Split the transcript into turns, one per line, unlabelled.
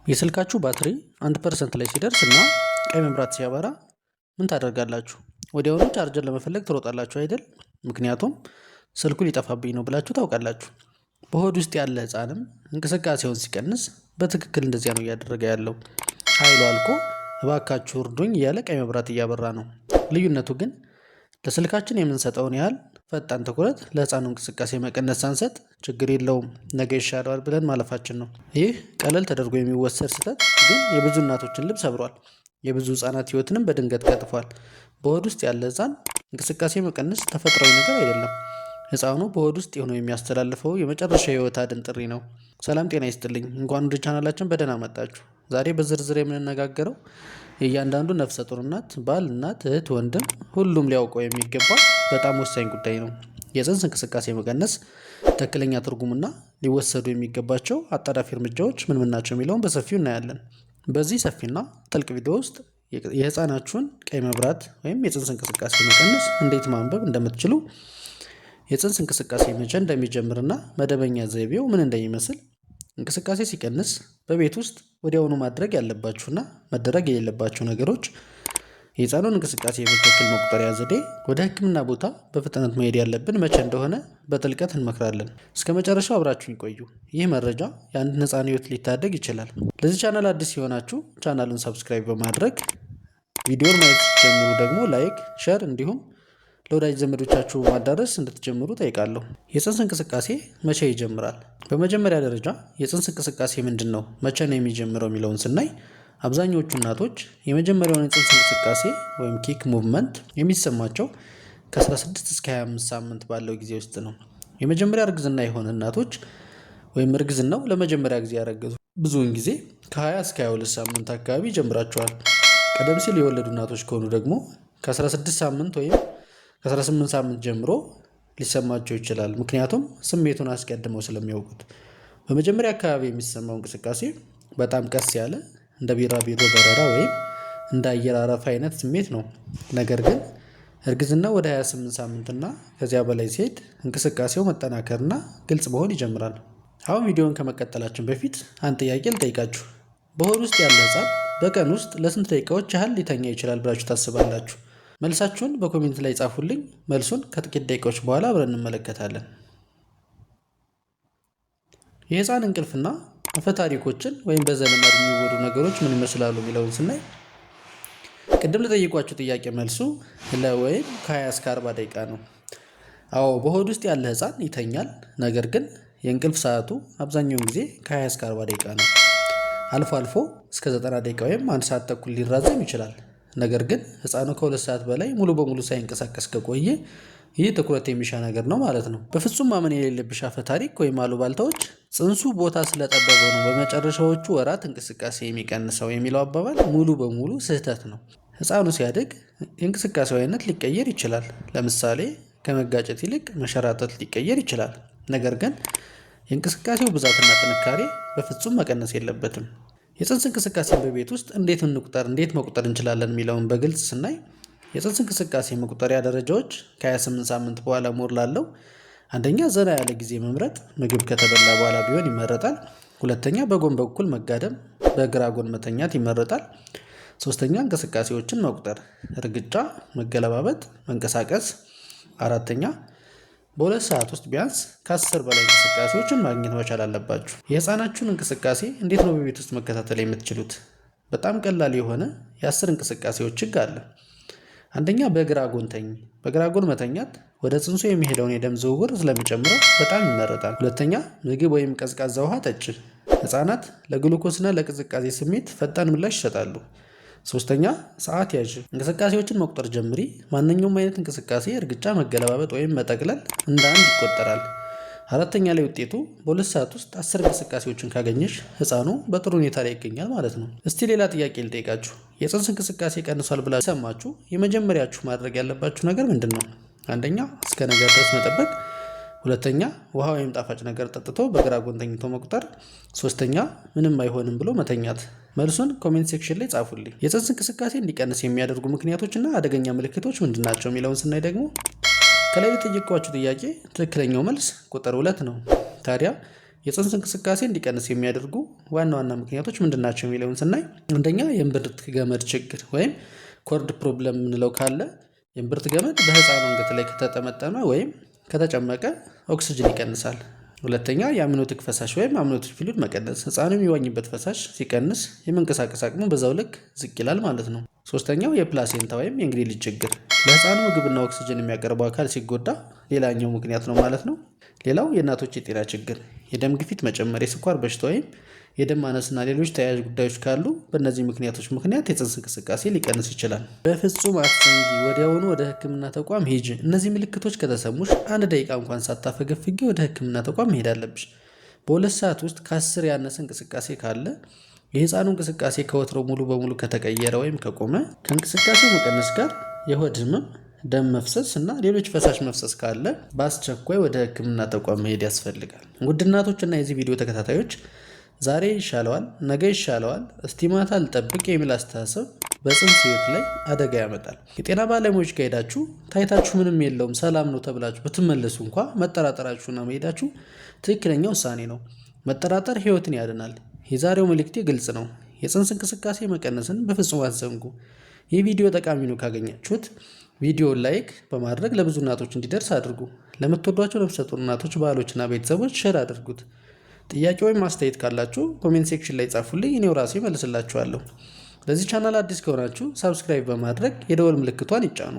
የስልካችሁ ባትሪ 1% ላይ ሲደርስ እና ቀይ መብራት ሲያበራ ምን ታደርጋላችሁ? ወዲያውኑ ቻርጀር ለመፈለግ ትሮጣላችሁ አይደል? ምክንያቱም ስልኩ ሊጠፋብኝ ነው ብላችሁ ታውቃላችሁ። በሆድ ውስጥ ያለ ህፃንም እንቅስቃሴውን ሲቀንስ በትክክል እንደዚያ ነው እያደረገ ያለው። ኃይሉ አልቆ እባካችሁ እርዱኝ እያለ ቀይ መብራት እያበራ ነው። ልዩነቱ ግን ለስልካችን የምንሰጠውን ያህል ፈጣን ትኩረት ለህፃኑ እንቅስቃሴ መቀነስ ሳንሰጥ ችግር የለውም ነገ ይሻለዋል ብለን ማለፋችን ነው። ይህ ቀለል ተደርጎ የሚወሰድ ስህተት ግን የብዙ እናቶችን ልብ ሰብሯል። የብዙ ህፃናት ህይወትንም በድንገት ቀጥፏል። በሆድ ውስጥ ያለ ህፃን እንቅስቃሴ መቀነስ ተፈጥሯዊ ነገር አይደለም። ህፃኑ በሆድ ውስጥ ሆኖ የሚያስተላልፈው የመጨረሻ የህይወት አድን ጥሪ ነው። ሰላም ጤና ይስጥልኝ። እንኳን ወደ ቻናላችን በደህና መጣችሁ። ዛሬ በዝርዝር የምንነጋገረው የእያንዳንዱ ነፍሰ ጡር እናት፣ ባል፣ እናት፣ እህት፣ ወንድም ሁሉም ሊያውቀው የሚገባ በጣም ወሳኝ ጉዳይ ነው። የፅንስ እንቅስቃሴ መቀነስ ትክክለኛ ትርጉምና ሊወሰዱ የሚገባቸው አጣዳፊ እርምጃዎች ምን ምን ናቸው የሚለውን በሰፊው እናያለን። በዚህ ሰፊና ጥልቅ ቪዲዮ ውስጥ የህፃናችሁን ቀይ መብራት ወይም የፅንስ እንቅስቃሴ መቀነስ እንዴት ማንበብ እንደምትችሉ፣ የፅንስ እንቅስቃሴ መቼ እንደሚጀምርና መደበኛ ዘይቤው ምን እንደሚመስል፣ እንቅስቃሴ ሲቀንስ በቤት ውስጥ ወዲያውኑ ማድረግ ያለባችሁና መደረግ የሌለባቸው ነገሮች፣ የህፃኑን እንቅስቃሴ የበትክክል መቁጠሪያ ዘዴ፣ ወደ ሕክምና ቦታ በፍጥነት መሄድ ያለብን መቼ እንደሆነ በጥልቀት እንመክራለን። እስከ መጨረሻው አብራችሁን ይቆዩ። ይህ መረጃ የአንድን ህፃን ህይወት ሊታደግ ይችላል። ለዚህ ቻናል አዲስ የሆናችሁ ቻናሉን subscribe በማድረግ ቪዲዮን ማየት ጀምሩ። ደግሞ like፣ share እንዲሁም ለወዳጅ ዘመዶቻችሁ ማዳረስ እንድትጀምሩ ጠይቃለሁ። የፅንስ እንቅስቃሴ መቼ ይጀምራል? በመጀመሪያ ደረጃ የፅንስ እንቅስቃሴ ምንድን ነው፣ መቼ ነው የሚጀምረው የሚለውን ስናይ አብዛኛዎቹ እናቶች የመጀመሪያውን የፅንስ እንቅስቃሴ ወይም kick movement የሚሰማቸው ከ16 እስከ 25 ሳምንት ባለው ጊዜ ውስጥ ነው። የመጀመሪያ እርግዝና የሆነ እናቶች ወይም እርግዝናው ለመጀመሪያ ጊዜ ያረገዙ ብዙውን ጊዜ ከ20 እስከ 22 ሳምንት አካባቢ ይጀምራቸዋል። ቀደም ሲል የወለዱ እናቶች ከሆኑ ደግሞ ከ16 ሳምንት ወይም ከ18 ሳምንት ጀምሮ ሊሰማቸው ይችላል። ምክንያቱም ስሜቱን አስቀድመው ስለሚያውቁት። በመጀመሪያ አካባቢ የሚሰማው እንቅስቃሴ በጣም ቀስ ያለ እንደ ቢራቢሮ በረራ ወይም እንደ አየር አረፋ አይነት ስሜት ነው። ነገር ግን እርግዝና ወደ 28 ሳምንትና ከዚያ በላይ ሲሄድ እንቅስቃሴው መጠናከርና ግልጽ መሆን ይጀምራል። አሁን ቪዲዮውን ከመቀጠላችን በፊት አንድ ጥያቄ ልጠይቃችሁ። በሆድ ውስጥ ያለ ሕፃን በቀን ውስጥ ለስንት ደቂቃዎች ያህል ሊተኛ ይችላል ብላችሁ ታስባላችሁ? መልሳችሁን በ comment ላይ ጻፉልኝ። መልሱን ከጥቂት ደቂቃዎች በኋላ አብረን እንመለከታለን። የህፃን እንቅልፍና አፈ ታሪኮችን ወይም በዘልማድ የሚወሩ ነገሮች ምን ይመስላሉ የሚለውን ስናይ ቅድም ለጠየቋችሁ ጥያቄ መልሱ ለወይም ከ20 እስከ 40 ደቂቃ ነው። አዎ በሆድ ውስጥ ያለ ህፃን ይተኛል። ነገር ግን የእንቅልፍ ሰዓቱ አብዛኛውን ጊዜ ከ20 እስከ 40 ደቂቃ ነው። አልፎ አልፎ እስከ 90 ደቂቃ ወይም 1 ሰዓት ተኩል ሊራዘም ይችላል። ነገር ግን ህፃኑ ከ2 ሰዓት በላይ ሙሉ በሙሉ ሳይንቀሳቀስ ከቆየ ይህ ትኩረት የሚሻ ነገር ነው ማለት ነው። በፍጹም ማመን የሌለብሽ አፈ ታሪክ ወይም አሉባልታዎች ጽንሱ ቦታ ስለጠበበው ነው በመጨረሻዎቹ ወራት እንቅስቃሴ የሚቀንሰው የሚለው አባባል ሙሉ በሙሉ ስህተት ነው። ህፃኑ ሲያድግ የእንቅስቃሴው አይነት ሊቀየር ይችላል። ለምሳሌ ከመጋጨት ይልቅ መሸራተት ሊቀየር ይችላል። ነገር ግን የእንቅስቃሴው ብዛትና ጥንካሬ በፍጹም መቀነስ የለበትም። የፅንስ እንቅስቃሴን በቤት ውስጥ እንዴት እንቁጠር፣ እንዴት መቁጠር እንችላለን የሚለውን በግልጽ ስናይ የፅንስ እንቅስቃሴ መቁጠሪያ ደረጃዎች ከ28 ሳምንት በኋላ ሞር ላለው አንደኛ ዘና ያለ ጊዜ መምረጥ፣ ምግብ ከተበላ በኋላ ቢሆን ይመረጣል። ሁለተኛ በጎን በኩል መጋደም፣ በግራ ጎን መተኛት ይመረጣል። ሶስተኛ እንቅስቃሴዎችን መቁጠር፣ እርግጫ፣ መገለባበጥ፣ መንቀሳቀስ። አራተኛ በ2 ሰዓት ውስጥ ቢያንስ ከ10 በላይ እንቅስቃሴዎችን ማግኘት መቻል አለባችሁ። የህፃናችሁን እንቅስቃሴ እንዴት ነው በቤት ውስጥ መከታተል የምትችሉት? በጣም ቀላል የሆነ የ10 እንቅስቃሴዎች ህግ አለ። አንደኛ በግራ ጎን ተኝ። በግራ ጎን መተኛት ወደ ጽንሱ የሚሄደውን የደም ዝውውር ስለሚጨምረው በጣም ይመረጣል። ሁለተኛ ምግብ ወይም ቀዝቃዛ ውሃ ጠጭ። ህፃናት ለግሉኮስና ለቅዝቃዜ ስሜት ፈጣን ምላሽ ይሰጣሉ። ሶስተኛ ሰዓት ያዥ። እንቅስቃሴዎችን መቁጠር ጀምሪ። ማንኛውም አይነት እንቅስቃሴ እርግጫ፣ መገለባበጥ ወይም መጠቅለል እንደ አንድ ይቆጠራል። አራተኛ ላይ ውጤቱ በ2 ሰዓት ውስጥ 10 እንቅስቃሴዎችን ካገኘሽ ህፃኑ በጥሩ ሁኔታ ላይ ይገኛል ማለት ነው። እስቲ ሌላ ጥያቄ ልጠይቃችሁ። የፅንስ እንቅስቃሴ ቀንሷል ብላ ሰማችሁ፣ የመጀመሪያችሁ ማድረግ ያለባችሁ ነገር ምንድን ነው? አንደኛ እስከ ነገ ድረስ መጠበቅ፣ ሁለተኛ ውሃ ወይም ጣፋጭ ነገር ጠጥቶ በግራ ጎን ተኝቶ መቁጠር፣ ሶስተኛ ምንም አይሆንም ብሎ መተኛት። መልሱን comment section ላይ ጻፉልኝ። የፅንስ እንቅስቃሴ እንዲቀንስ የሚያደርጉ ምክንያቶችና አደገኛ ምልክቶች ምንድን ናቸው የሚለውን ስናይ ደግሞ ከላይ ለጠየኳችሁ ጥያቄ ትክክለኛው መልስ ቁጥር 2 ነው። ታዲያ የፅንስ እንቅስቃሴ እንዲቀንስ የሚያደርጉ ዋና ዋና ምክንያቶች ምንድን ናቸው የሚለውን ስናይ፣ አንደኛ የእምብርት ገመድ ችግር ወይም cord problem የምንለው ካለ፣ የእምብርት ገመድ በህፃኑ አንገት ላይ ከተጠመጠመ ወይም ከተጨመቀ ኦክስጅን ይቀንሳል። ሁለተኛ የ amniotic ፈሳሽ ወይም amniotic fluid መቀነስ፣ ህፃኑ የሚዋኝበት ፈሳሽ ሲቀንስ የመንቀሳቀስ አቅሙ በዛው ልክ ዝቅ ይላል ማለት ነው። ሶስተኛው የ placenta ወይም የእንግዴ ልጅ ችግር፣ ለህፃኑ ምግብና ኦክስጅን የሚያቀርበው አካል ሲጎዳ ሌላኛው ምክንያት ነው ማለት ነው። ሌላው የእናቶች የጤና ችግር፣ የደም ግፊት መጨመር፣ የስኳር በሽታ ወይም የደም ማነስና ሌሎች ተያያዥ ጉዳዮች ካሉ በእነዚህ ምክንያቶች ምክንያት የፅንስ እንቅስቃሴ ሊቀንስ ይችላል። በፍጹም አትዘንጊ፣ ወዲያውኑ ወደ ሕክምና ተቋም ሂጂ። እነዚህ ምልክቶች ከተሰሙሽ አንድ ደቂቃ እንኳን ሳታፈገፍጊ ወደ ሕክምና ተቋም መሄድ አለብሽ። በ2 ሰዓት ውስጥ ከ10 ያነሰ እንቅስቃሴ ካለ፣ የህፃኑ እንቅስቃሴ ከወትሮ ሙሉ በሙሉ ከተቀየረ ወይም ከቆመ፣ ከእንቅስቃሴው መቀነስ ጋር የሆድ ህመም፣ ደም መፍሰስ እና ሌሎች ፈሳሽ መፍሰስ ካለ በአስቸኳይ ወደ ሕክምና ተቋም መሄድ ያስፈልጋል። ውድ እናቶች እና የዚህ ቪዲዮ ተከታታዮች፣ ዛሬ ይሻለዋል፣ ነገ ይሻለዋል፣ እስቲ ማታ ልጠብቅ የሚል አስተሳሰብ በፅንስ ህይወት ላይ አደጋ ያመጣል። የጤና ባለሙያዎች ጋር ሄዳችሁ ታይታችሁ ምንም የለውም፣ ሰላም ነው ተብላችሁ ብትመለሱ እንኳ መጠራጠራችሁና መሄዳችሁ ትክክለኛ ውሳኔ ነው። መጠራጠር ህይወትን ያድናል። የዛሬው መልእክቴ ግልጽ ነው። የፅንስ እንቅስቃሴ መቀነስን በፍጹም አትዘንጉ። ይህ ቪዲዮ ጠቃሚ ነው ካገኛችሁት ቪዲዮን like በማድረግ ለብዙ እናቶች እንዲደርስ አድርጉ። ለምትወዷቸው ነፍሰ ጡር እናቶች፣ ባሎችና ቤተሰቦች share አድርጉት። ጥያቄ ወይም አስተያየት ካላችሁ comment section ላይ ጻፉልኝ፣ እኔው ራሴ እመልስላችኋለሁ። ለዚህ ቻናል አዲስ ከሆናችሁ subscribe በማድረግ የደወል ምልክቷን ይጫኑ።